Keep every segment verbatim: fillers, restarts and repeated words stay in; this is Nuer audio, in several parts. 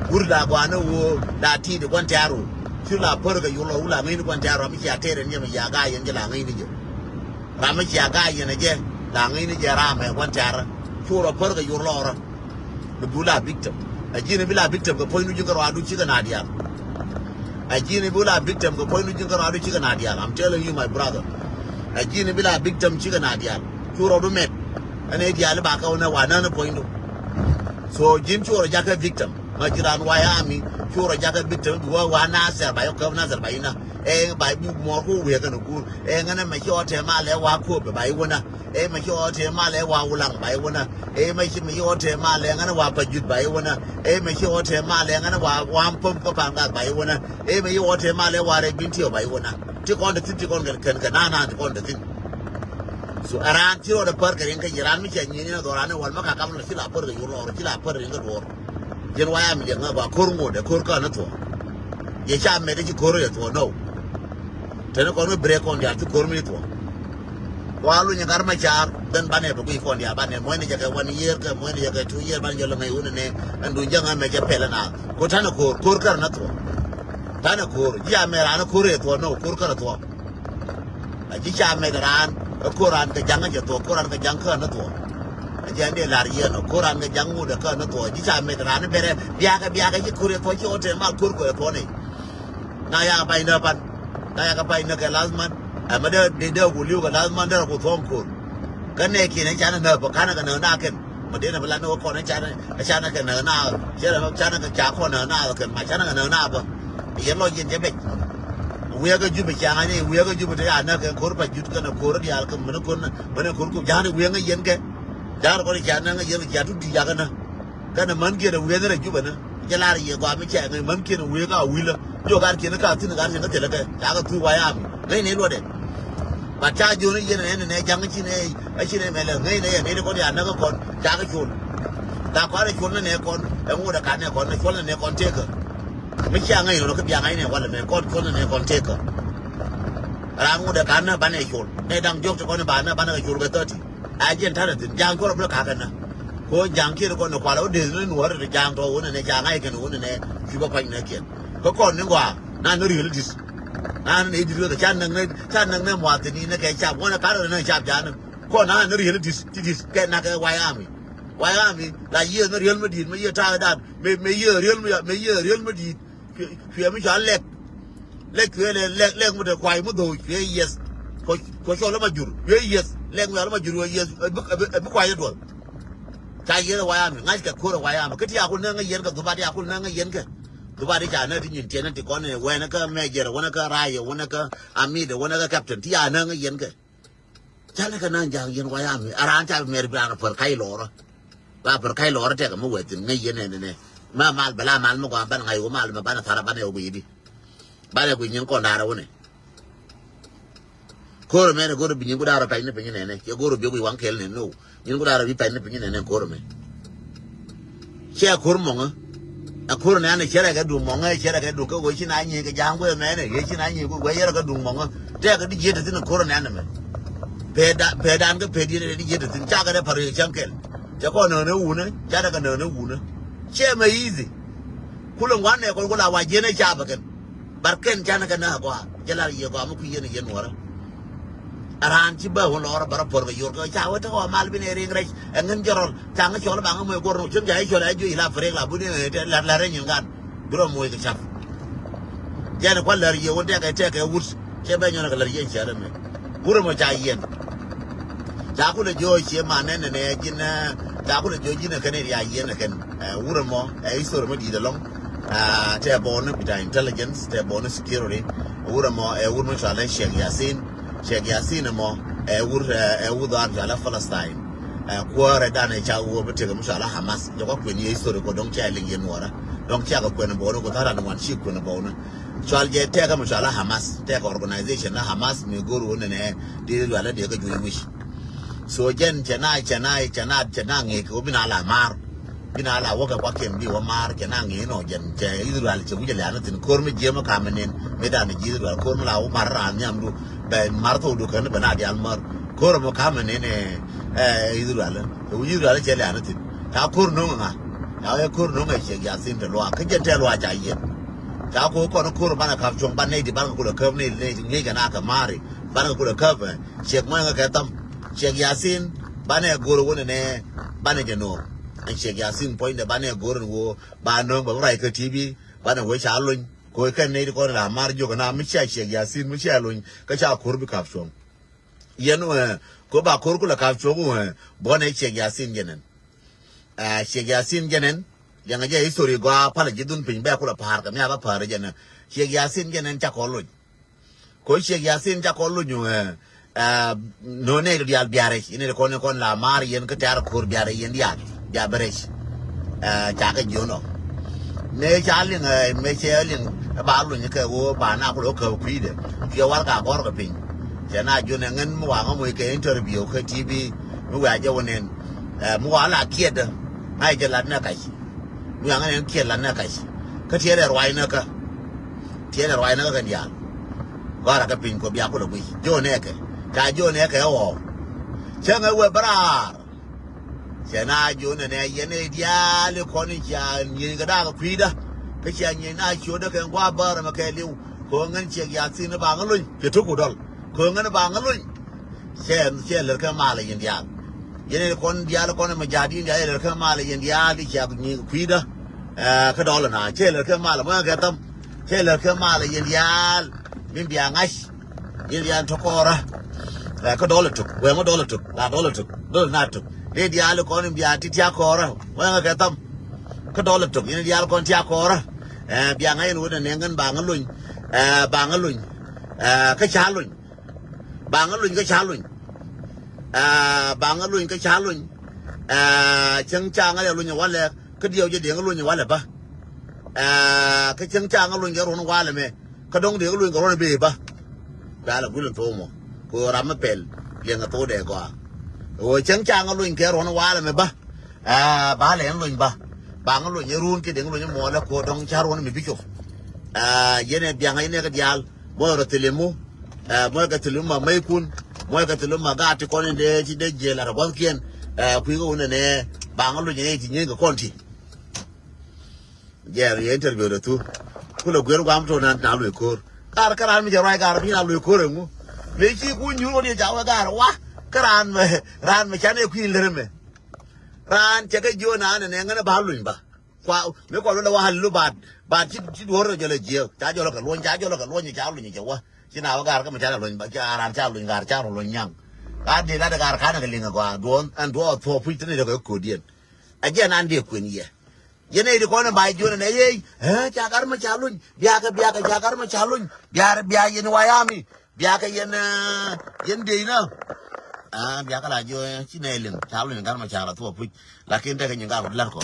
Wur la gɔaa ni ɣöö la ti̱i̱t gua̱n tɛ̈r ɣöö cu la pär kɛ yur lɔ wur la ŋäcni gua̱n tɛ̈r ɣöö ram mi cia tɛɛr ɛn jɛ mi cia ga̱a̱c yɛn jɛ la ŋäcni jɛ. Ram mi cia ga̱a̱c yɛn ɛ jɛ la ŋäcni jɛ ram ɛ gua̱n tɛ̈r cu rɔ pär kɛ yur lɔrä. Bi bi la victim. A ji̱n bi la victim kɛ puɔ̱nydu ji̱n kärɔadu cikɛ na diaal. A ji̱n bi la victim kɛ puɔ̱nydu ji̱n kärɔadu cikɛ na diaal. I'm telling you, my brother. A ji̱n bi la victim cikɛ na diaal. Cu rɔɔdu mɛt. Ɛn ɛ diaal ba kä wä nä wa nä ni puɔ̱nydu. So ji̱n cu rɔ jakä victim. Ŋa ji̱ raan White Army cu rɔ jakä victim bi wä wa Nasir ba yɔ käp Nasir ba inä. Ɛ ba bi mɔr ku wëë kɛn gur. Ɛ ŋänä mɛ ci ɔ tɛm a lɛ wa Kobe ba iwänä. Ɛ mɛ ci ɔ tɛm a lɛ wa Wulaŋ ba iwänä. Ɛ mɛ ci mɛ ci ɔ tɛm a lɛ ŋänä wa Pajut ba iwänä. Ɛ mɛ ci ɔ tɛm a lɛ ŋänä wa wa Pom kä Pangak ba iwänä. Ɛ mɛ ci ɔ tɛm a lɛ wa Rɛy Bintiɔ ba iwänä. Ti kɔn te thi̱n ti kɔn kɛ kɛn kɛ naan naan ti kɔn te thi̱n. So ɛ raan ci rɔɔdɛ pär kɛ riɛŋ kä ji̱ raan mi cɛ nyieni na dhɔran ni wal ma ka kam la ci la pär kɛ yur lɔr ci la pär riɛŋ kä duɔr. Jiɛn White Army liɛŋ ŋä gɔaa ko̱r ŋot ɛ ko̱r kä ni thuɔ̱k. Yɛ ca mɛt ci ko̱r yɛ thuɔ̱k nɔw. Teni kɔn mi break kɔn diaal ci ko̱r mi thuɔ̱k. Wa luny ɛ gat ma car ben banɛ bɛ guic kɔn diaal banɛ muɔ̱cni jɛ kɛ one year kɛ muɔ̱cni jɛ kɛ two year banɛ jɛ lɔ ŋäc wun ni nɛ. Ɛn duny jɛ ŋä mɛ jɛ pɛl ɛn a ko̱r tanɛ ko̱r ko̱r kär ni thuɔ̱k. Tanɛ ko̱r ji̱ a mɛ raan ni ko̱r yɛ thuɔ̱k nɔw ko̱r kär ni thuɔ̱k. A ji̱ ca mɛt raan ɛ ko̱r raan kɛ ja̱ŋ kä jɛ thuɔ̱k ko̱r raan kɛ ja̱ŋ kä ni thuɔ̱k. A ji̱ an dee lar yɛn ɔ ko̱r raan kɛ ja̱ŋ ŋut ɛ kä ni thuɔ̱k ji̱ ca mɛt raan bɛrɛ biakɛ biakɛ ji̱ ko̱r yɛ thuɔ̱k ci ɣɔn tɛn mal ko̱r ko̱r yɛ thuɔ̱k ni. Na yakɛ pay nä pan na yakɛ pay nä kɛ last month. Ɛmɛ dee dee dee ku li̱w kɛ last month dee rɔ ku thuɔ̱k ko̱r. Kä nɛ kiɛn ɛ canɛ nä pä kanɛ kɛ nä na kɛn. Ma dee na bi lat ni wä kɔn canɛ canɛ kɛ nä na canɛ canɛ kɛ ca kɔn nä na kɛn ma canɛ kɛ nä na bä. Yɛn lɔ yɛn jɛ bɛc. Wiɛkɛ Jubɛ ca ŋa̱c ni wiɛkɛ Jubɛ te ya nä kɛ ko̱r pa jut kɛn ko̱r diaal kɛ mɛn ko̱r nä mɛn ko̱r ku ja̱a̱n wiɛŋä yɛn kɛ. Ja̱a̱n kɔn ca nä ŋä yɛn ca tut ti yakɛ nä. Kɛn män kiɛn wiɛn rɛ Jubɛ nä. Jɛ lar yɛ gɔaa mi cɛ ŋäc män kiɛn wiɛk a wilä. Jɔ gat kiɛn ka thi̱n gat kiɛn kä thilɛ kɛ ca kɛ thuuk wa yam. Ŋäc ni luɔtdɛ. But ca jiön i̱ yɛn ɛn ɛn ɛ ja̱ŋ ci nɛ a ci nɛ mɛlɛ ŋäc nɛ yɛn ni kɔn ya näk kɔn ca kɛ col. Ca kɔn ɛ col nɛ nɛ kɔn ɛ ŋot ɛ kan nɛ kɔn ɛ col nɛ nɛ kɔn tekɛ. Mi cia ŋäc rɔ kä bia ŋa̱c nɛ walɛ mɛ kɔn col nɛ nɛ kɔn tekɛ. Raan ŋot ɛ kan nɛ banɛ col nɛ da̱ŋ jiɔk ti kɔn ɛ ba nɛ banɛ kɛ col kɛ thirty. A jiɛn ta̱nɛ thi̱n ja̱a̱ŋ cuɔrɔ bi lɛ ka̱kɛ nä. Ko ja̱a̱ŋ kiɛn kɔn nɛ kualɛ wä deth ni nuɔ̱ɔ̱r ti ja̱a̱ŋ tɔ̱ wä nɛ nɛ ca ŋa̱c kɛn wä nɛ nɛ cui̱ bä pa̱ny nɛ kiɛn. Kä kɔn ni gɔaa na ni riel di̱t. Na ni nɛ i̱ di̱t weth ca näk nɛ ca näk nɛ muathini nɛ kɛ cap wä nɛ ka̱n rɛ nɛ cap ja̱a̱n ni. Kɔn na ni riel di̱t ti di̱t kɛ nak kɛ White Army. White Army la yiëë ni riel mi di̱i̱t mi yiëë ta̱a̱ dan mi mi yiëë riel mi mi yiëë riel mi di̱i̱t. Cuɛ mi ca lɛk. Lɛk cuɛ lɛ lɛk lɛk mi te kuay mi dho̱o̱c cuɛ yieth. Kɔ cɔl ma jur cuɛ yieth lɛk mi ca lɛ ma jur cuɛ yieth. Ɛbi kuay duɔl. Ca yieth ɛ White Army ŋa̱c kɛ ko̱r ɛ White Army kä ti a kul nɛ ŋäc yɛn kɛ dhubat ti a kul nɛ ŋäc yɛn kɛ. Dhubat ti ca nɛ ti nyin tiɛn ti kɔn ɛ wɛn kä mɛjɛr wɛn kä ray wɛn kä amit wɛn kä captain ti a nɛ ŋäc yɛn kɛ. Canɛ kɛ na̱a̱ŋ ja̱a̱ŋ yɛn White Army a raan ca bi mɛr bi raan pär ka̱c lɔɔrä. Ba pär ka̱c lɔɔrä tɛkɛ mi wɛth thi̱n ŋäc yɛn ɛn ɛnɛ. Ma mal bɛ la mal mi gɔaa banɛ ŋa̱c wä mal mɛ banɛ tha̱rä banɛ wä gui̱cdi. Banɛ gui̱c nyin kɔn da̱rä wä nɛ. Ko̱r ɛmɛ nɛ go̱r bi nyin ku da̱rä pɛc ni piny nɛnɛ cɛ go̱r bi gui̱c waŋ kɛl nɛ no. Nyin ku da̱rä bi pɛc ni piny nɛnɛ ko̱r ɛmɛ. Cɛ ko̱r mɔŋä. Ɛ ko̱r nɛnɛ cɛ rɛ kɛ duŋ mɔŋä cɛ rɛ kɛ duŋ kä wee ci na nyiee kɛ ja̱a̱ŋ wee mɛnɛ yee ci na nyiee ku wee yɛ rɛ kɛ duŋ mɔŋä. Tɛk kɛ di jiet ti thin ko̱r nɛnɛ mɛ. Pɛ dan kɛ pɛ diɛn di jiet ti thin ca kɛ dɛ par yɛ cäŋ kɛl. Cɛ kɔn nöönä wunä ca dɛ kɛ nöönä wunä. Cɛ mɛ easy. Kulɛ ŋuan nɛ kɔn kula wa jiɛn ɛ ca bɛ kɛn. Bar kɛn canɛ kɛ nä gɔaa jɛ lar yɛ gɔaa mi kui̱ yɛn yɛn nuɔrä. Raan ci bä wä lɔɔr bä rɔ puɔr kɛ yor kɛ ca wä tekɛ wä mal bi nɛ riŋ rɛc. Ɛ ŋän jɛ rɔl ca ŋä cɔl ba ŋä mɔ ɛ guɔr nɔ cun ca i̱ cɔl ɛ juɔc la frik la buni ɛ lar lar rɛc nyin gan. Bi rɔ moc kɛ cap. Jɛn kua̱r lär yɛ wä tɛkɛ tɛkɛ wut cɛ bɛ nyɔn kɛ lär yɛn cɛ rɛ mɛ. Wurɛ mɔ ca yɛn. Ca kulɛ jiɔ cie ma nɛn nɛ ji̱n ca kulɛ jiɔ ji̱n kɛn ria yɛn kɛn. Wurɛ mɔ ɛ history mɔ di̱i̱t ɛlɔŋ. Tɛ bɔni bita intelligence tɛ bɔni security. Wurɛ mɔ ɛ wur mɔ cɔalɛ Sheikh Yasin. Sheikh Yasin mɔ ɛ wur ɛ wur dhɔaar cɔalɛ Palestine. Kuäärɛ danɛ ca wur bi tekɛ mɔ cɔalɛ Hamas jɛ kɔ kuɛn yɛ history kɔ dɔŋ cɛ liŋ yɛ nuɔrɛ. Dɔŋ cɛ kɛ kuɛn bɔni kɔ tharan wan ci kuɛn bɔni. Cɔal jɛ tɛkɛ mɔ cɔalɛ Hamas tɛkɛ organization la Hamas mi go̱r wun nɛ nɛ. Di lualɛ di kɛ juic wic. So jɛn cɛ na cɛ na cɛ na cɛ na ŋi̱i̱c kɛ wä bi na la maar. Bi na la wä kɛ kuakiɛn bi wä maar cɛ na ŋi̱i̱c nɔ jɛn cɛ Israel cɛ wi̱c lɛ̈ɛ̈n thi̱n ko̱r mi jiɛm kamɛ nin mi dan ji̱ Israel ko̱r mi la wä mar raan nhiamdu. Bɛ mar thokdu kɛn bɛ na dial mär ko̱r mi kamɛ nin ɛ Israel. Kɛ wi̱c Israel cɛ lɛ̈ɛ̈n thi̱n ka ko̱r no̱ŋ ŋa. Ca ɣä ko̱r no̱ŋ ɛ Ciɛk Yathin te luaak kä jɛn tɛ luaak ca yiɛn. Ca ko̱r kɔn ko̱r banɛ ka̱p cuɔ̱ŋ ban nɛy ti ban kɛ kulɛ käp nɛy nɛy ti ŋi̱i̱c kɛ na kɛ ma̱a̱ri ban kɛ kulɛ käp ɛ Ciɛk muɔ̱ɔ̱ŋ kɛ thäm. Ciɛk Yathin banɛ go̱r wä nɛnɛ banɛ jɛ no̱o̱ŋ. Ɛn Ciɛk Yathin puɔ̱nydɛ banɛ go̱r ɛn wä ba no̱o̱ŋ bɛ bi ruac kä T V banɛ wä ca lony. Ko̱ kɛn nɛy ti kɔn la ma̱a̱r jiök ɛn a mi cia Ciɛk Yathin mi cia lony kä ca ko̱r bi ka̱p cuɔ̱ŋ. Yɛn wee ko̱ ba ko̱r kulɛ ka̱p cuɔ̱ŋ wee buɔ̱n ɛ Ciɛk Yathin jɛ nɛn. Ɛ Ciɛk Yathin jɛ nɛn. Liɛŋɛ jɛ history gɔaa palɛ ji̱ dhun piny bɛ kulɛ pa̱a̱r kɛ mi a bä pa̱a̱r jɛ nɛn. Ciɛk Yathin jɛ nɛn ca kɔn lony. Ko̱ Ciɛk Yathin ca kɔn lony wee. Ɛ no̱o̱ŋ nɛy diaal biarɛ ci nɛy kɔn kɔn la ma̱a̱r yɛn kä tɛ̈r ko̱r biarɛ yɛn diaal bia bɛ rɛc. Ɛ ca kɛ jiön ɔ mëë ca liŋ ɛ mëë cɛ liŋ ɛ ba lony kɛ ɣöö ba na kulɛ wä käp kui̱dɛ. Cuɛ warɛga gɔ̱rkɛ piny. Cɛ na jiön ɛ ŋän mi waŋä moc kɛ interview kä T V mi wɛ̈ɛ̈ jɛ wä nɛn. Ɛ mi waŋä la kiɛtdä ŋa̱c jɛ lat nɛ kac. Mi waŋä nɛn kiɛt lat nɛ kac. Kä tiɛɛl ɛ ruac näkä. Tiɛɛl ɛ ruac näkä kɛn diaal. Gɔ̱rkɛ piny kɔ bia kulɛ guic jiön ɛ kɛ ca jiön ɛ kɛ ɛ ɣɔw. Cäŋ ɛ wee bä raar. Cɛ na jiön ɛnɛ yɛn ɛ diaal i̱ kɔn i̱ cia nyieny kɛ da̱a̱k kui̱dä. Kä cia nyieny na ciötdä kɛ gua̱a̱ bäär ɛmɛ kɛ li̱w. Kɛ ɣöö ŋän Ciɛk Yathin i̱ ba ŋä lony cɛ tuk ku dɔl. Kɛ ɣöö ŋän i̱ ba ŋä lony. Cɛ cɛ lär kɛ mal ɛ yɛn diaal. Yɛn ɛ kɔn diaal kɔn ɛmɛ ja̱a̱t in diaal ɛ lär kɛ mal ɛ yɛn diaal i̱ cia nyieny kɛ kui̱dä. Ɛ kä dɔl ɛna cɛ lär kɛ mal ɛ muɔ̱ɔ̱ŋ kɛ thäm. Cɛ lär kɛ mal ɛ yɛn diaal. Min bia ŋa̱c. Yɛn diaal tɔ̱ kɔɔrä. Ɛ kä dɔlɛ tok wee ŋä dɔlɛ tok la dɔlɛ tok dɔlɛ na tok. Yɛn diaal kɔn in bia ti tiak kɔɔrä wee ŋä kɛ thäm. Kä dɔlɛ tok yɛn diaal kɔn tiak kɔɔrä. Ɛ bia ŋa̱c yɛn wä nɛ nɛ ŋän ba ŋä lony. Ɛ ba ŋä lony. Ɛ kä ca lony. Ba ŋä lony kä ca lony. Ɛ ba ŋä lony kä ca lony. Ɛ cäŋ ca ŋä yɛ lony walɛ kä diɛw jɛ diɛ ŋä lony walɛ bä. Ɛ kä cäŋ ca ŋä lony kɛ ruɔ̱n walɛ mɛ. Kä dɔ̱ŋ dee kä luny kɛ ruɔ̱n i̱ bee i̱ bä. Bɛ a lɛ guil in thok mɔ kɛ ɣöö ram mi pɛl liɛŋ kɛ thok dee gɔaa. Ɣöö cäŋ ca ŋä luny kɛ ruɔ̱n i̱ wa̱a̱ lɛ mi bä. Aa ba lɛ in luny bä. Ba ŋä luny i̱ ruun kiɛ dee ŋä luny i̱ muɔɔlɛ kɛ ɣöö dɔ̱ŋ ca ruɔ̱n mi bi cop. Aa yɛn ɛ biaŋä yɛn ɛ kɛ diaal muɔc rɔ thil i̱ mu. Aa muɔc kɛ thil i̱ ma mɛykun muɔc kɛ thil i̱ ma gaat ti kɔn in dee ci dee jiɛl lat ɛ gua̱thkiɛn. Aa kui̱ kɛ wun ɛnɛ ba ŋä luny ɛn ɛ ci nyieeny kɛ kɔn ti. Jɛɛr yɛ interview dɛ thu. Kulɛ guer guam to na na luɔi ko̱r. Kar kä raan mi jɛ ruac gar bi na luɔi ko̱r ɛŋu. Mëë ci ku nyuur wä ni ca wä gar wa. Kä raan mɛ raan mɛ can ɛ kui̱n lär mɛ. Raan cɛ kɛ jiö na nɛ nɛ ŋän ba luny ba. Kua mi kua luɔl wa hal lu baat baat ci ci duɔr jɔlɛ jiö ca jɔlɛ kɛ luɔny ca jɔlɛ kɛ luɔny ca luny cɛ wä. Ci na wä gar kä mɛ ca luny ba ca raan ca luny gar ca luny nyaŋ. Ka di la de gar ka nɛ kɛ liŋ gɔaa duɔn ɛn duɔr thuɔ puc tini dɛ kɛ kodiɛn. A jɛ nan dee kuɛn yɛ. Yɛn ɛ di kɔn ɛ ba jiön ɛn ɛ yey. Ɛ ca gar mɛ ca luny. Biakɛ biakɛ ca gar mɛ ca luny. Biar bia yɛn wayami. Biakɛ yɛn ɛ yɛn dee inä. Ɛ biakɛ la jiö ɛ ci nɛ liŋ ca luny gar mɛ ca la thuɔ puc. Lakin tekɛ nyin gar kɔ lar kɔ.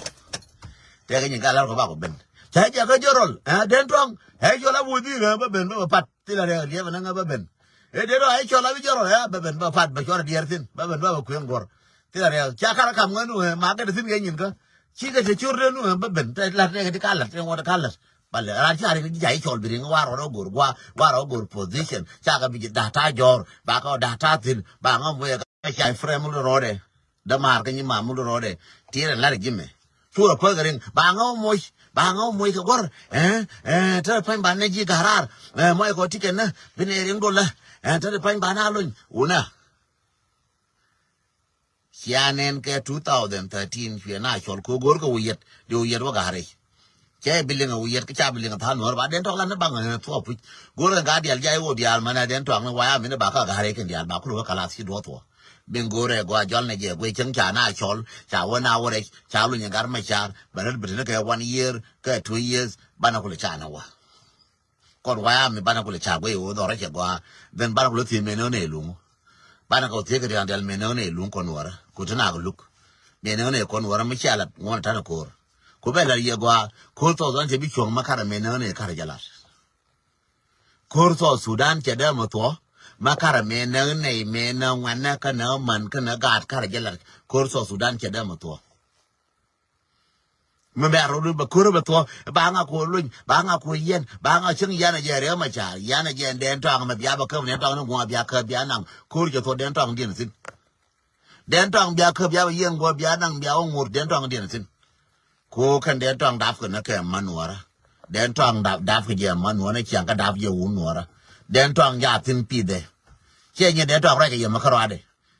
Tekɛ nyin gar lar kɔ ba kɔ ben. Ca jɛ kä jɛ rɔl ɛ den tuaŋ ɛ jɔl a wuthi ɛ bä ben bä bä pat. Thilɛ rɛw liɛpɛ näŋä bä ben. Ɛ dee rɔ ɛ cɔl a bi jɔrɔ ɛ bä ben bä pat bä cɔl a diɛɛr thin bä ben bä bä kueŋ guɔr. Thilɛ rɛw ca kar kam ŋän wee ma kɛ de thin kɛ nyin kä. Ci kɛ te cor den wee bä ben te lat nɛ kɛ ti ka lat nɛ ŋuɔt ka lat. Bä lɛ ran ca ri ja i cɔl bi riŋ wa rɔ rɔ gor gua wa rɔ gor position ca kɛ bi da ta jɔr ba kɛ da ta thin ba ŋä muɛ kɛ ca frame rɔ rɔ dɛ. Dämaar kä nyi mam mul rɔɔdɛ tiɛɛr ɛn lar ji̱ mɛ. Cu rɔ päth kɛ riŋ ba ŋä wä moc ba ŋä wä moc kɛ guɔ̱r. Ɛ ɛ te rɛ pa̱ny ba nɛ ji̱ ga̱raar. Ɛ muɔc kɔ ti kɛn nä bi nɛ riŋ dolä. Ɛ te rɛ pa̱ny ba na lony wunä. Cia nɛn kɛ two thousand thirteen cuɛ na cɔl kɛ go̱o̱r kɛ wä yɛt di wä yɛt wä ga̱r i̱. Cɛ bi liŋ a wi̱i̱ yɛt kä ca bi liŋ a tha̱a̱ŋ nuɔ̱ɔ̱r ba den tɔk lan ni baŋ a thuɔɔk puc. Go̱o̱r kɛn ka diaal jay wä diaal mɛn a den tɔk ni waya min ba kä ga̱r i̱ kɛn diaal ba kuluk kä kalath ci duɔth wä. Bin go̱o̱r ɛ gɔaa jɔl ni jɛ guiy cäŋ ca na cɔl ca wä na wä rɛc ca luny ɛ gar mɛ car bɛ rɛt bi tini kɛ one year kɛ two years banɛ kulɛ ca ni wä. Kɔn waya mi banɛ kulɛ ca guiy wä dhɔrɛ cɛ gɔaa. Then banɛ kulɛ thiee mɛn ni wä ni luŋ. Banɛ kɛ wä thiee kɛ diaal diaal mɛn ni wä ni luŋ kɔn wä rɛ ku ti na kɛ luk. Mɛn ni wä ni kɔn wä rɛ mi cia lat ŋuɔn tan ko̱o̱r. Ku bɛ lar yɛ gɔaa ko̱r South Sudan cɛ bi cuɔ̱ŋ ma karɛ mëë näk nɛy karɛ jɛ lat. Ko̱r South Sudan cɛ dee mɛ thuɔ̱ ma karɛ mëë näk nɛy mëë näk ŋuɛnɛ kä näk män kä näk gaat karɛ jɛ lat. Ko̱r South Sudan cɛ dee mɛ thuɔ̱. Mi bɛ rɔ dut bɛ ko̱r bɛ thuɔ̱ ba ŋa ko̱r luny ba ŋa ko̱r yɛn ba ŋa cäŋ yan a jɛ rɛw ma caar yan a jɛ dɛn tɔaŋ mɛ bia bɛ käp dɛn tɔaŋ ni gua̱a̱ bia käp bia naŋ ko̱r cɛ thuɔ̱ dɛn tɔaŋ diɛn thi̱n. Dɛn tɔaŋ bia käp bia bɛ yiɛn guɔ bia naŋ bia wä ŋo̱r dɛn tɔaŋ diɛn thi̱n. Ko kɛn Dɛn Tɔaŋ dap kɛ nɛ kɛ ma nuɔrä. Dɛn Tɔaŋ dap, dap kɛ jɛ ma nuɔrä, ciaŋ kä dap jɛ wun nuɔrä. Dɛn Tɔaŋ ja thin pithɛ. Ciɛ nyɛ Dɛn Tɔaŋ ruac kɛ yɛ ma kä ruadɛ.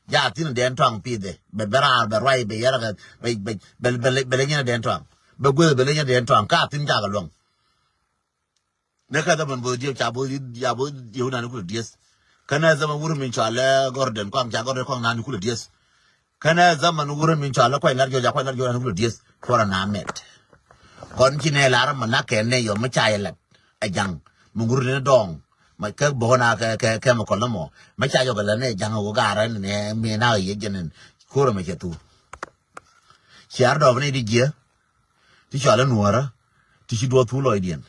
Ja thin Dɛn Tɔaŋ pithɛ. Bɛ bɛ raar bɛ ruac bɛ yɛrɛ kɛ bɛ bɛ bɛ bɛ lɛ nyɛ Dɛn Tɔaŋ. Bɛ gueth bɛ lɛ nyɛ Dɛn Tɔaŋ ka thin ca kɛ luɔŋ. Nɛ kä zaman both dieth ca both dieth ca both dieth wun nani kulɛ dieth. Kɛnɛ zaman wurɛ min cɔalɛ Gordon kɔaŋ ca Gordon kɔaŋ nani kulɛ dieth. Kɛnɛ zaman wurɛ min cɔalɛ Kuay Lar Jɔc ca Kuay Lar Jɔc nani kulɛ dieth. Kuɔrɛ na mɛt. Kɔn ci nɛ lar mɛ na kɛ nɛ yɔ mɛ ca yɛ lɛt ɛ jaŋ mɛ ŋur ni dɔŋ mɛ kɛ bok na kɛ kɛ kɛ mɛ kɔlɛ mɔ mɛ ca yɔ kɛ lɛ nɛ jaŋ wä garɛ nɛ mi na yɛ jɛnɛn. Kuɔrɛ mɛ cɛ thu. Ciar dɔɔp ni di jiɛ. Ti cɔal i̱ nuɔɔrä ti ci duɔth thuk lɔcdiɛn.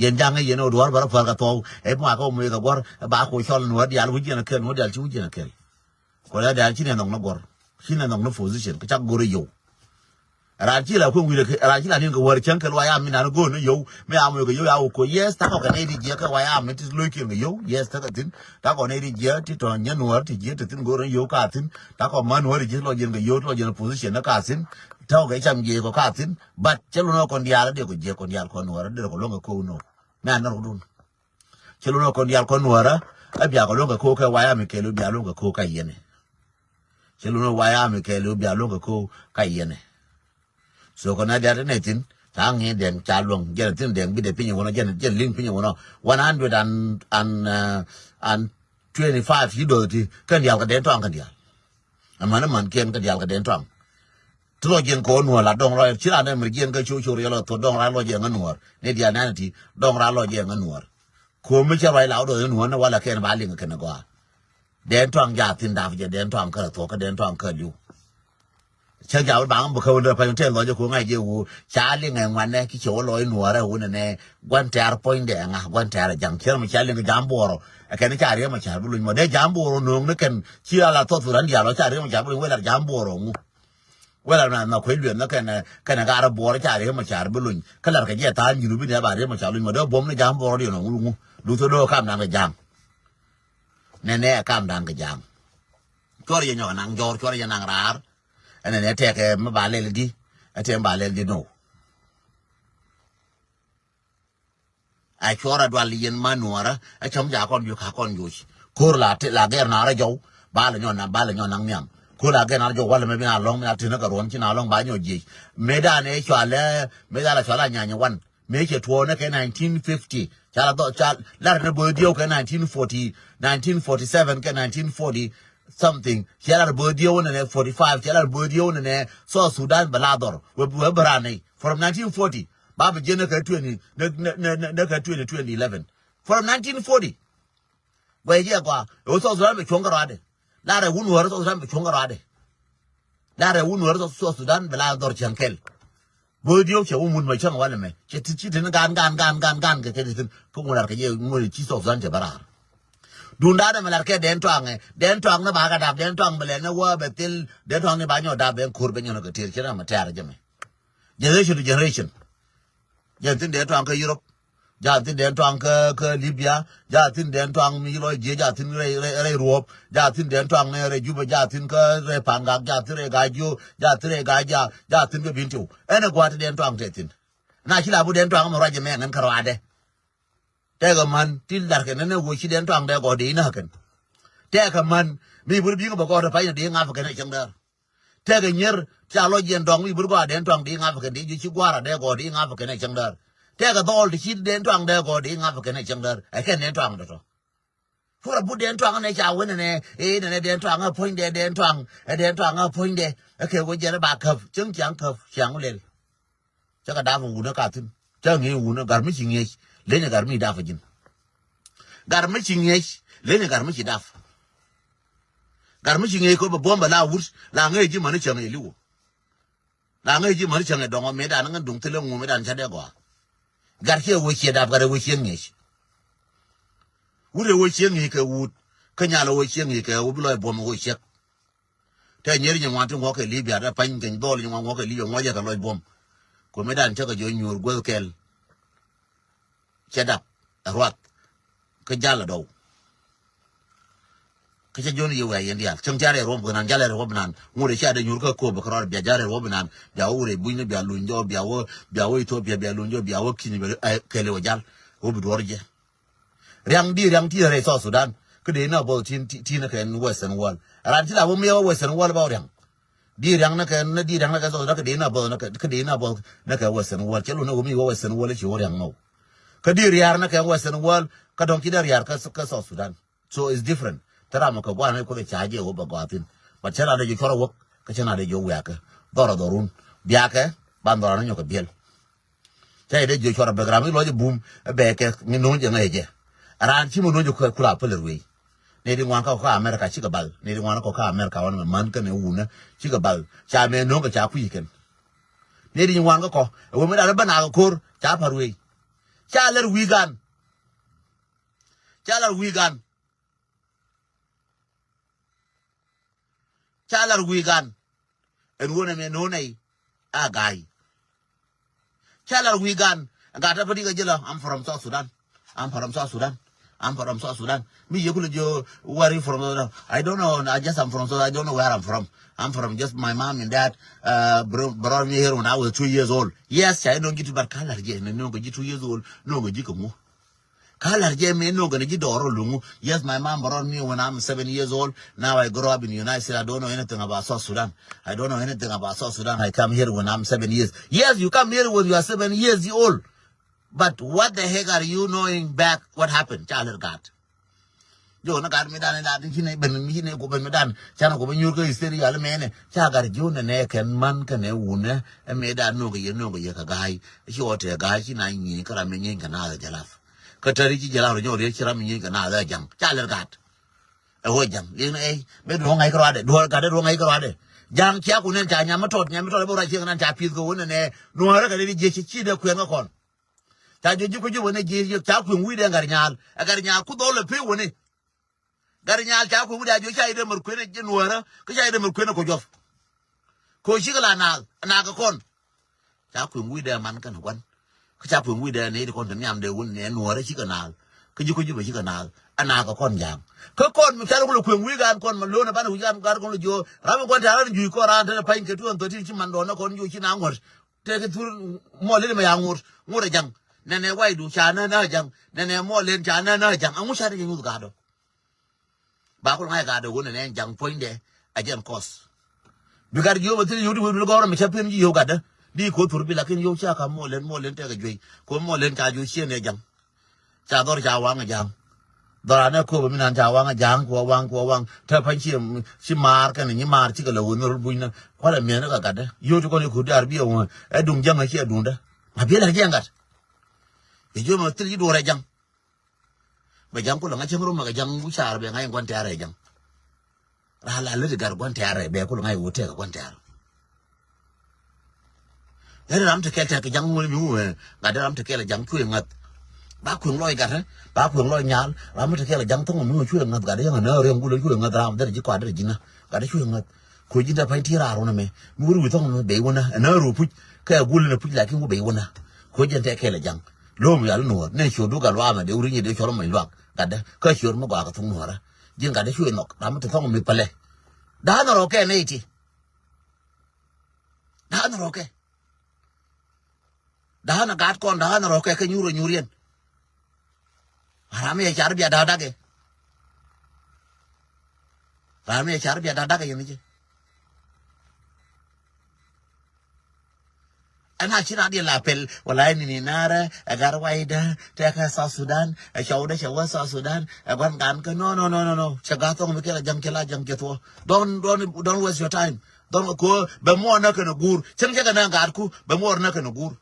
Yɛn jaŋ i̱ yɛn ɛ duɔ̱ɔ̱r bä rɔ pua̱l kɛ thuɔ̱w ɛ muakä wä muëë kɛ guɔ̱r ɛ ba ku cɔl nuɔɔr diaal wi̱c yɛn ɛ kɛl nuɔɔr diaal ci wi̱c yɛn ɛ kɛl. Kuɔl ya diaal ci nɛ nhɔk ni guɔ̱r ci nɛ nhɔk ni position kɛ cak go̱r i̱ yio̱w. Raan ci la kueŋ wi̱i̱ raan ci la ni̱n kɛ wäär cäŋ kɛ luac am mi nan go̱o̱r ni yio̱w mi am wek kɛ yio̱w ya wek koc yes takɔ kɛ nɛy di jiɛk kɛ wac am mi ti lo̱ckiɛn kɛ yio̱w yes takɔ thi̱n. Takɔ nɛy di jiɛk ti tɔ̱ nyɛ nuɔɔr ti jiɛk ti thi̱n go̱o̱r ni yio̱w ka thi̱n. Takɔ man nuɔɔr ti jiɛk lɔc yɛn kɛ yio̱w ti lɔc yɛn position ni ka thi̱n. Tɔ̱ kɛ cam jiɛc kɔ ka thi̱n. But cɛ lun ɛ kɔn diaal ɛ dee kɔ jiɛk kɔn diaal kɔn nuɔɔr ɛ dee kɔ luɔ̱ŋ kɛ ko̱o̱k nɔ. Mɛ anɔr kudun. Cɛ lun ɛ kɔn diaal kɔn nuɔɔr ɛ bia kɔ luɔ̱ŋ kɛ ko̱o̱k kɛ waya mi kɛɛl bia luɔ̱ŋ kɛ ko̱o̱k ka yɛn ɛ. Cɛ lun ɛ waya mi kɛɛl bia luɔ̱ŋ kɛ ko̱o̱k ka yɛn ɛ. So kɔn a diaal ti nɛ thi̱n ca ŋi̱i̱ dɛŋ ca luɔ̱ŋ jɛn thi̱n dɛŋ bi dɛ piny ɛ wunɔ jɛn jɛn li̱ŋ piny ɛ wunɔ one hundred and and uh, and twenty five ci do̱th ti kɛn diaal kɛ dɛn tɔaŋ kɛn diaal. Ɛmɛn ɛmɛn kiɛn kɛ diaal kɛ dɛn tɔaŋ. Ti lɔ jiɛn kɛ wä nuɔɔr la dɔŋ rɔ ci raan dee mɛr jiɛn kɛ cio̱w cio̱w riɛl ɔ thot dɔŋ raan lɔ jiɛn ŋä nuɔɔr ni diaal nɛn ti dɔŋ raan lɔ jiɛn ŋä nuɔɔr. Ko̱o̱m mi cɛ ruac la wä do̱th ni nuɔɔr ni wala kɛn ba liŋ kɛn gɔaa. Dɛn tɔaŋ ja thi̱n dap jɛ dɛn tɔaŋ kärɛ thuɔ̱k kä dɛn tɔaŋ kä li̱w. Cä jaw baŋ bä kä wä dee pany tɛl lɔcɛ ku ŋa̱c jɛ wu ca liŋ ɛ ŋuanɛ ki cɛ wä lɔc nuɔɔrɛ wunɛ nɛ. Gua̱n tɛ̈r puɔ̱nydɛ ɛ ŋa gua̱n tɛ̈r ɛ ja̱ŋ cär mi ca liŋ kɛ ja̱a̱m buɔrɔ. Ɛ kɛn ca riɛm ɛ ca̱r bi luny mɔ dee ja̱a̱m buɔrɔ no̱o̱ŋ ni kɛn ci ala thɔth ran diaal ɔ ca riɛm ɛ ca̱r bi luny wee lar ja̱a̱m buɔrɔ ŋu. Wee lar na na kuec luɛth ni kɛn kɛn ɛ gaar ɛ buɔrɔ ca riɛm ɛ ca̱r bi luny kä lar kɛ jɛ tha̱a̱n juru bi nɛ ba riɛm ɛ ca̱r luny mɔ dee buɔm ni ja̱a̱m buɔrɔ diɛn ɔ ŋu ŋu. Duth ɔ do̱o̱k kam naŋ kɛ ja̱a̱m. Nɛnɛ ɛ kam da̱a̱n kɛ ja̱a̱ŋ. Cuɔr yɛ nyɔk ɛ naŋ jɔɔr cuɔr yɛ naŋ raar. Ɛn ɛn ɛ tɛkɛ mi ba lɛl di ɛ tɛm ba lɛl di no. A cuɔr a dual yɛn ma nuɔrä ɛ cam ja kɔn yuk ka kɔn yoc. Ko̱r la ti la gɛr na rɛ jɔw ba lɛ nyɔn na ba lɛ nyɔn naŋ niam. Ko̱r la gɛr na rɛ jɔw walɛ mɛ bi na lɔŋ mi na ti ni kɛ ruɔn ci na lɔŋ ba nyɔk jiec. Mɛ dan ɛ cualɛ mɛ dan la cualɛ a nyany wan. Mëë cɛ tuɔɔk ni kɛ nineteen fifty ca la dhɔ ca lar ni bo̱o̱th diɛw kɛ nineteen forty, nineteen forty seven kɛ nineteen forty something. Cɛ lar bo̱o̱th diɛw ni nɛ forty five cɛ lar bo̱o̱th diɛw ni nɛ South Sudan bɛ la dhɔr wɛ wɛ bɛ ran ni from nineteen forty ba bɛ jiɛn ni kɛ twenty ni ni ni ni kɛ twenty twenty eleven from nineteen forty. Guɛy jiɛ gɔaa ɛ wä South Sudan bɛ cuɔ̱ŋ kɛ rɔadɛ. Lar ɛ wun wä South Sudan bɛ cuɔ̱ŋ kɛ rɔadɛ. Lar ɛ wun wä South Sudan bɛ la dhɔr cäŋ kɛl. Bo̱o̱th diɔ̱k cɛ wä mut mɛ cäŋ walɛ mɛ cɛ ti ci tin gan gan gan gan gan kɛ kɛ ti tin kä ŋun lar kɛ jɛ ŋun ci South Sudan cɛ bɛ raar. Dun da̱a̱n ɛmɛ lar kɛ dɛn tɔaŋɛ dɛn tɔaŋ ni ba kɛ dap dɛn tɔaŋ bɛ lɛ ni wä bɛ thil dɛn tɔaŋ ni ba nyɔ dap bɛ ko̱r bɛ nyɔ ni kɛ tier cɛ na mɛ tɛɛr jɛ mɛ. Generation to generation. Jɛn thin dee tɔaŋ kä Europe. Ja thin dee tɔaŋ kä kä Libya. Ja thin dee tɔaŋ mi lɔc jiɛ ja thin rɛy rɛy rɛy Ruɔp. Ja thin dee tɔaŋ ni rɛy Juba ja thin kä rɛy Pangak ja thin rɛy Gajiok ja thin rɛy Gaja ja thin kä Bintiu. Ɛn ɛ gua̱a̱t dee tɔaŋ tɛ thin. Na ci la bu dee tɔaŋ mɛ ruac jɛ mɛ ŋɛn kä ruaadɛ. Tɛkɛ man ti lar kɛ nɛn ɛ wuɔ ci dee tɔaŋ dee gɔ̱ dee inä kɛn. Tɛkɛ man mi bur bi̱i̱ŋ bɛ gɔ̱ tɛ pany dee ŋa̱p kɛn ɛ cäŋ däär. Tɛkɛ nyier ca lɔ jiɛn dɔŋ mi bur gɔaa dɛn tɔaŋ di ŋa̱p kɛn di ji̱ ci gua̱a̱r a dee gɔɔ di ŋa̱p kɛn ɛ cäŋ däär. Tɛkɛ dhɔɔl ti ci dɛn tɔaŋ dee gɔɔ di ŋa̱p kɛn ɛ cäŋ däär ɛ kɛn dɛn tɔaŋ dɔ̱tɔ. Puɔr a but dɛn tɔaŋ nɛ ca wen nɛ ɛ nɛ dɛn tɔaŋ ɛ puɔ̱nydɛ dɛn tɔaŋ ɛ dɛn tɔaŋ ɛ puɔ̱nydɛ. Ɛ kɛ wä jiɛn ɛ ba käp cäŋ ciaŋ käp ciaŋ lɛl. Cä kɛ dap wun ɛ ka thi̱n cä ŋi̱i̱c wun ɛ gar mi ci ŋi̱eec lenyɛ gar mi dap ɛ ji̱n. Gar mi ci ŋi̱eec lenyɛ gar mi ci dap. Gar mi ci ŋi̱eec kɔ bɛ buɔ̱m bɛ la wut la ŋi̱eec ji̱ mani cäŋ ɛ li̱w. La ŋi̱eec ji̱ mani cäŋ ɛ dɔŋɔ mëë dan ŋän duŋ thilɛ ŋu mëë dan cä dee gɔaa. Gar ciɛ wee ciɛ dap gar ɛ wee ciɛ ŋi̱eec. Wut ɛ wee ciɛ ŋi̱eec kɛ wut kä nyal ɛ wee ciɛ ŋi̱eec kɛ wut bi lɔc buɔ̱m ɛ wee ciɛk. Tɛ nyier nyin ŋuan ti ŋuɔk kɛ Libya tɛ pany keny dhɔl nyin ŋuan ŋuɔk kɛ Libya ŋuɔc jɛ kɛ lɔc buɔ̱m. Kuoth mi dan cä kɛ jɔ nyuur guäth kɛl. Cɛ dap ɛ ruath kä jal ɛ dɔw. Kä cä jiɔn yɛ wɛ̈ɛ̈ yɛn diaal cäŋ ca rɛɛr wä bi naan, jalɛ rɛɛr wä bi naan, ŋot ɛ ca dee nyuur kä Akobo kärɔɔd, bia jalɛ rɛɛr wä bi naan, bia wä wurɛ bunyni, bia luny jɔɔk, bia wä, bia wä Ethiopia, bia luny jɔɔk, bia wä Kenya, bia, ɛ, kɛɛl ɛ wä jal. Wä bi duɔr jɛ. Riaŋ di riaŋ ti rɛy South Sudan. Kä dee na buɔth tin, tin, tin kɛ Western world. Ran ci la wä mi wä Western world ba wä riaŋ. Di riaŋ na kɛ, na di riaŋ na kɛ South Sudan, kä dee na buɔth na kɛ, kä dee na buɔth na kɛ Western world. Cɛ lu na wä mi wä Western world ci wä riaŋ mɔ. Kä di riaŋ na kɛ Western world, kä dɔŋ ci dee riaŋ kä, kä South Sudan. So it's different. Te ram kɛ guan ni kuoth ca jɛ wä ba gɔathin. But cɛ na dee jɛ cuɔr wä, kä cɛ na dee jɛ wɛɛkä. Dhɔr dhɔrun. Biakɛ, ban dhɔr ni nyɔk kɛ biɛl. Ca yɛ dee jiö cuɔr a bek ram i̱ lɔc bum. Ɛ bɛ kɛ mi no̱o̱ŋ jɛ ŋäc jɛ. Raan ci mi no̱o̱ŋ jɛ kula päl ruëëc. Ni di ŋuan kä kä America cikɛ bal, ni di ŋuan kä kä America wan mɛ män kɛnɛ wunä cikɛ bal. Ca mɛ no̱o̱ŋ kɛ ca kui̱c kɛn. Ni di ŋuan kä kɔ ɛ wä mi dan bä nak ko̱r ca päl ruëëc. Ca lɛr wi̱i̱ gan. Ca lɛr wi̱i̱ gan. Ca lar wi̱i̱ gan. Ɛn wun ɛmɛ no̱o̱ŋ nɛy a ga̱a̱y. Ca lar wi̱i̱ gan. Gat a pädi kɛ ji̱ lɔ, I'm from South Sudan. I'm from South Sudan. I'm from South Sudan. Mi yɛ kulɛ jiö, where you from South Sudan? I don't know. I just, I'm from South. I don't know where I'm from. I'm from just my mom and dad. Uh, bro-, brought me here when I was two years old. Yes, ca no̱o̱ŋ ji̱ ti, but ka lar jɛ ni no̱o̱ŋ kɛ ji̱ two years old. No̱o̱ŋ kɛ ji̱ kɛ ŋu. Ka lar jɛ mɛ no̱o̱ŋ kɛ ni ji̱ dɔɔr ɔ luŋu. Yes, my mom brought me when I'm seven years old. Now I grow up in the United States. I don't know anything about South Sudan. I don't know anything about South Sudan. I come here when I'm seven years. Yes, you come here when you are seven years old. But what the heck are you knowing back what happened? Ca lɛr gat. Jiö ni gat mi dan, dan ci nɛ ben, mi ci nɛ ku ben mi dan. Ca nɛ ku ben nyuur kä history yal mɛnɛ. Ca gat jiö nɛ nɛ kɛn man kɛnɛ wunɛ. Ɛ mɛ dan no̱o̱ŋ kɛ yɛ, no̱o̱ŋ kɛ yɛ kɛ ga̱a̱y. Ci ɣɔw tɛ ga̱a̱y ci na nyieny kä ram mi nyieny kɛ naath ɛ jɛ laf. Kä tɛri ci jɛ laf rɔ nyɔk riet ci ram mi nyieny kɛ naath ɛ ja̱ŋ. Ca lɛr gat. Ɛ ɣöö ja̱ŋ liŋ ni ɛ mɛ duɔ̱ɔ̱ŋ ŋa̱c kärɔadɛ, duɔ̱ɔ̱r gatdɛ duɔ̱ɔ̱ŋ ŋa̱c kärɔadɛ. Ja̱ŋ cia ku nɛn ca nyam mi tɔt, nyam mi tɔt ɛ bä ruac ciek nan ca pi̱th kɛ ɣöö nɛnɛ nuɔ̱ɔ̱rä kɛ rɛy jiec ci ci̱t ɛ kuɛn kä kɔn. Ca jiök ji̱ ku ji̱ wä ni ji̱ yök ca kueŋ wi̱i̱dɛ gat nyaal. Ɛ gat nyaal ku dhɔl ɛ pee wä ni. Gat nyaal ca kueŋ wi̱i̱dɛ a jiök ca yit ɛ mär kueŋ ɛ ji̱ nuɔ̱ɔ̱rä kä ca yit ɛ mär kueŋ ɛ kɔ juɔ̱p. Kɛ ɣöö cikɛ la naath ɛ naak ɛ kɔn. Ca kueŋ wi̱i̱dɛ man kɛn gua̱n. Kä ca kueŋ wi̱i̱dɛ nɛy ti kɔn te nhiam dee wun nɛ nuɔ̱ɔ̱rä cikɛ naath. Kä ji̱ ku ji̱ bɛ cikɛ naath ɛ naak ɛ kɔn ja̱a̱ŋ. Kä kɔn mi cal kulɛ kueŋ wi̱i̱ gan kɔn ma lo̱n ɛ banɛ wi̱i̱ gan gat kɔn lɛ jiö. Ram mi gua̱n te ran jui̱ kɔn ran te pany kɛ tuɔn thirteen ci man dɔɔn ɛ kɔn jiö ci na ŋuɔ̱t. Tëëkɛ thur muɔlin mɛ ya ŋot, ŋot ɛ ja̱ŋ. Nɛnɛ waydu ca nä nä ja̱ŋ. Nɛnɛ muɔlin ca nä nä ja̱ŋ. Aŋu ca ni jɛ nyuth ga̱a̱dɔ. Ba kul ŋa̱c ga̱a̱dɔ wun nɛnɛ ja̱ŋ puɔ̱nydɛ. A jɛn kɔs. Bi gat jiöm a thil yut wut gɔ̱rä mi ca pen ji̱ yio̱w gatdä. Di ko̱ thur bi lakin yio̱w ca ka muɔlin, muɔlin tɛk a juey. Ko̱ muɔlin ca juey ciɛ nɛ ja̱ŋ. Ca dhɔr ca waŋ a ja̱a̱ŋ. Dhɔr anɛ köpɛ mi nan ca waŋ a ja̱a̱ŋ, kuɔ waŋ, kuɔ waŋ. Te pa̱ny ci, ci maar kɛn nyi maar cikɛ lɛ wä ni rot bunyni. Kualɛ mi̱eth ni kɛ gatdä. Yio̱w ti kɔn i̱ kut diaar bi ɛ wä. Ɛ duŋ jäŋ a ci ɛ duŋdä. A biɛl ɛ jiɛn gat. Ɛ jiöm a thil ci duɔr ɛ ja̱ŋ. Bɛ ja̱ŋ kulɛ ŋa̱c cäŋ rom ɛ kɛ ja̱ŋ wi̱c caar bɛ ŋa̱c in gua̱n tɛ̈r ɛ ja̱ŋ. Raa la lät i̱ gat gua̱n tɛ̈r ɛ bɛ kulɛ ŋa̱c i̱ wä tɛk ɛ gua̱n tɛ̈r. Dee ram te kɛl tɛk kɛ ja̱ŋ ŋuɔ̱l mi wee gat dee ram te kɛl ja̱ŋ cuɛ ŋa̱th. Ba kueŋ lɔc gat ba kueŋ lɔc nyal ram te kɛl ja̱ŋ thoŋ mi wee cuɛ ŋa̱th gat dee yäŋ anä riɛŋ gulɛ cuɛ ŋa̱th ram dee ji̱ kɔat dee ji̱ ŋa̱th gat dee cuɛ ŋa̱th. Kuɛ ji̱n te pa̱ny ti raar wunä mɛ mi wur wi̱i̱ thoŋ mi bey wunä anä ruu puc kɛ gulɛ ni puc lakin wä bey wunä. Kuɛ ji̱n te kɛl ja̱ŋ lo̱o̱m yal nuɔ̱ɔ̱r ni ciöt du gat luaamɛ dee wur inyɛ dee cɔl mɔc luak gat dee kä ciöt mi gɔaa kɛ thoŋ nuɔ̱ɔ̱rä. Ji̱n gat dee cuɛ nhɔk ram mi te thoŋ mi pälɛ. Da̱a̱n rɔɔkɛ nɛy ti. Da̱a̱n rɔɔkɛ. Da̱a̱n gaat kɔn da̱a̱n rɔɔkɛ kɛ nyuur ɛ nyuur yɛn. Ram yɛ car bia da̱a̱ dakɛ. Ram yɛ car bia da̱a̱ dakɛ yɛn i̱ jɛ. Ɛn a ci ran diɛ la pɛl wala ɛn ni naarɛ ɛ gar waydä tɛkɛ South Sudan ɛ cɔwdɛ cɛ wä South Sudan ɛ gua̱n gan kä no no no no no cɛ ga̱ thɔŋ mi kɛ la ja̱ŋ cɛ la ja̱ŋ cɛ thuɔ. Don't don't don't waste your time. Dhɔl kɛ ko̱o̱ bɛ muɔɔr nä kɛnɛ guur cäŋ cɛ kɛ nä gaatku bɛ muɔɔr nä kɛnɛ guur.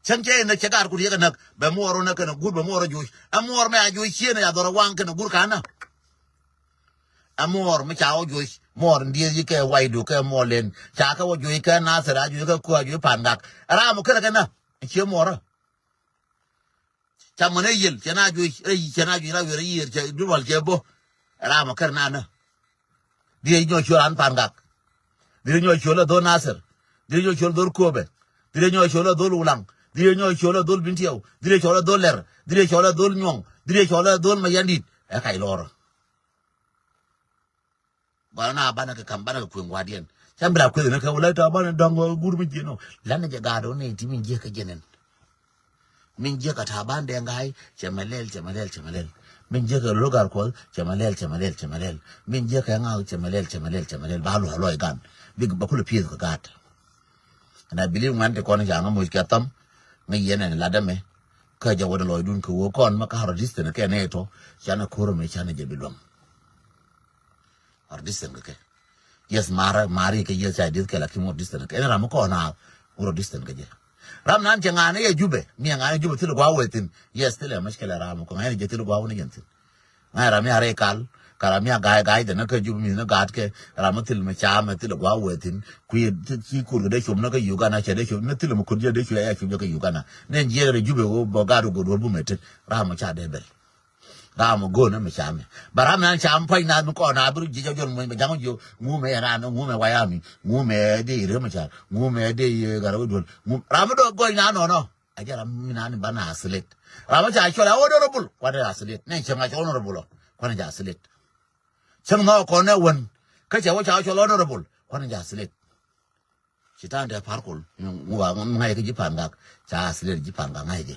Cäŋ cɛ inä cɛ gaatku ti cɛ kɛ näk bɛ muɔɔr nä kɛnɛ guur bɛ muɔɔr joc ɛ muɔɔr mɛ a joc cieen ɛ ya dhɔr ɛ waŋ kɛnɛ guur ka̱n nä. Ɛ muɔɔr mi ca wä joc muɔɔr in dieth yi kɛ waydu kɛ muɔɔr len ca kɛ wä joc kɛ nathir a joc kɛ kuä a joc pa̱a̱n gak ɛ ram ɔ kɛnɛ kɛ nä. Ɛ cie muɔɔrä. Ca män ɛ yiël cɛ na juëc rɛy cɛ na juëc na wiɛr ɛ yiëër cɛ duwal cɛ bo̱. Ram ɔ kɛr nanä. Dhiec nyɔk ciöl an pa̱a̱n gak. Dhiec nyɔk ciöl ɛ dhol Nathir. Dhiec nyɔk ciöl dhol Köpɛ. Dhiec nyɔk ciöl ɛ dhol Ulaŋ. Dhiec nyɔk ciöl ɛ dhol Bintiɛw. Dhiec cɔl ɛ dhol Lɛr. Dhiec cɔl ɛ dhol Nyuɔ̱ŋ. Dhiec cɔl ɛ dhol Mayandit. Ɛ kac lɔrä. Gɔl na banɛ kɛ kam, banɛ kɛ kueŋ gua̱diɛn. Cam bi la kueth ni kɛ wulɛ ta banɛ dɔŋ gur mi jiɛn ɔ. Lanɛ jɛ gaat ɔ ni ti mi jiɛ kɛ jɛnɛn. Min jiäkä Taban Deng Gai, cɛ mɛ lɛl, cɛ mɛ lɛl, cɛ mɛ lɛl. Min jiäkä Logar Kuɔth, cɛ mɛ lɛl, cɛ mɛ lɛl, cɛ mɛ lɛl. Min jiäkä Ŋak, cɛ mɛ lɛl, cɛ mɛ lɛl, cɛ mɛ lɛl. Ba luɔc luɔc gan. Bik ba kulɛ pieth kɛ gaat. And I believe ŋuan ti kɔn ca ŋa moc kɛ tham. Ŋa yɛn ɛn ladä mɛ. Kä jɛ wä dee lɔcdun kɛ wä kɔn ma ka rɔ distance kɛ nɛ tɔ. Canɛ ko̱r mɛ canɛ jɛ bi luäŋ. Or distance kɛ kɛ. Yes, mara, mari kɛ yes, ca dith kɛ la ki more distance kɛ. Ɛn ram kɔ na, wuro distance kɛ jɛ. Ram nan cɛ ŋani yɛ Jubɛ, mi ŋani Jubɛ thil gua wɛ thin. Yes, thil ɛ mushkila ram kɔ ŋani jɛ thil gua wɛ ni jɛn thin. Ŋani ram ya rɛ kal, ka ram ya gai gai dɛ na kɛ Jubɛ mi na gat kɛ, ram thil mi ca mɛ thil gua wɛ thin. Kui thil ki kur kɛ dɛ chop na kɛ Uganda, cɛ dɛ chop, na thil mi kur jɛ dɛ chop ya chop jɛ kɛ Uganda. Nɛ jɛ rɛ Jubɛ wɛ bɔ gat wɛ god wɛ bu mɛ thin. Ram ca dɛ bɛl. Ram mi go̱o̱n mi cam mi. Ba ram mi an cam pua̱ny naath mi kɔn a bi ru ji̱ jɔl muɔ̱ny bɛ jaŋ ji̱ ŋu mɛ yɛn ran ŋu mɛ wayami ŋu mɛ dee i̱ rem car ŋu mɛ dee i̱ gat wä duɔl ŋu ram mi dɔk gɔny na nɔnɔ. A jɛ ram mi naan ba na asilet ram mi ca cɔl a honorable kuan a asilet ne cɛŋ a cɛ honorable ɔ kuan a jɛ asilet. Cɛŋ nɔ kɔn ɛ wän kä cɛ wä ca cɔl honorable kuan a jɛ asilet. Ci ta̱a̱n tɛ Par Kuol ŋuwa ŋa̱c kä ji̱ Pangak. Ca asilet ji̱ Pangak ŋa̱c jɛ.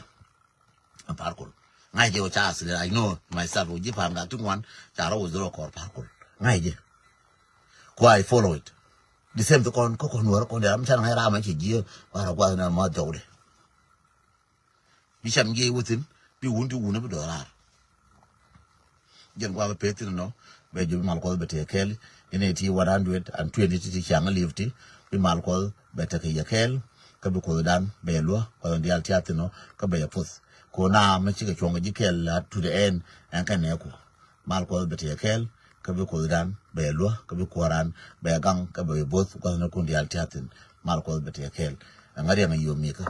Par Kuol ŋa̱c jɛ wä ca asilet. I know myself wä ji̱ Pangak ti ŋuan ca rɔ wä dhurɔ kɔr Par Kuol ŋa̱c jɛ. Ku I follow it. The same thing kɔn kä kɔn wär kɔn dɛ ram ca ŋa̱c ram a ci ji̱ wä rɔ guath na ma jɔwdɛ. Bi cam jiɛc wä thi̱n bi wun ti wun bi dɔɔr raar. Jɛn gua̱a̱k peth thi̱n nɔ bɛ jɔ bi mal Kuɔth bɛ tëë kɛɛl. Inɛ ti one hundred and twenty ti ti ciaŋ li̱w ti bi mal Kuɔth bɛ tekɛ yɛ kɛɛl. Kä bi Kuothdan bɛ yɛ luäk Kuɔth in diaal tiath thi̱n nɔ kä bɛ yɛ puth. Kɛ ɣöö na mi cikɛ cuɔ̱ŋ kɛ ji̱ kɛɛl la to the end ɛn kɛ nɛɛku. Mal Kuɔth bɛ tëë kɛɛl kä bi Kuothdan bɛ yɛ luäk kä bi kuääran bɛ yɛ gaŋ kä bɛ yɛ bo̱th gua̱thnikun diaal tiath thi̱n. Mal Kuɔth bɛ tëë kɛɛl. Ɛŋa riɛŋ a yio̱o̱mikä.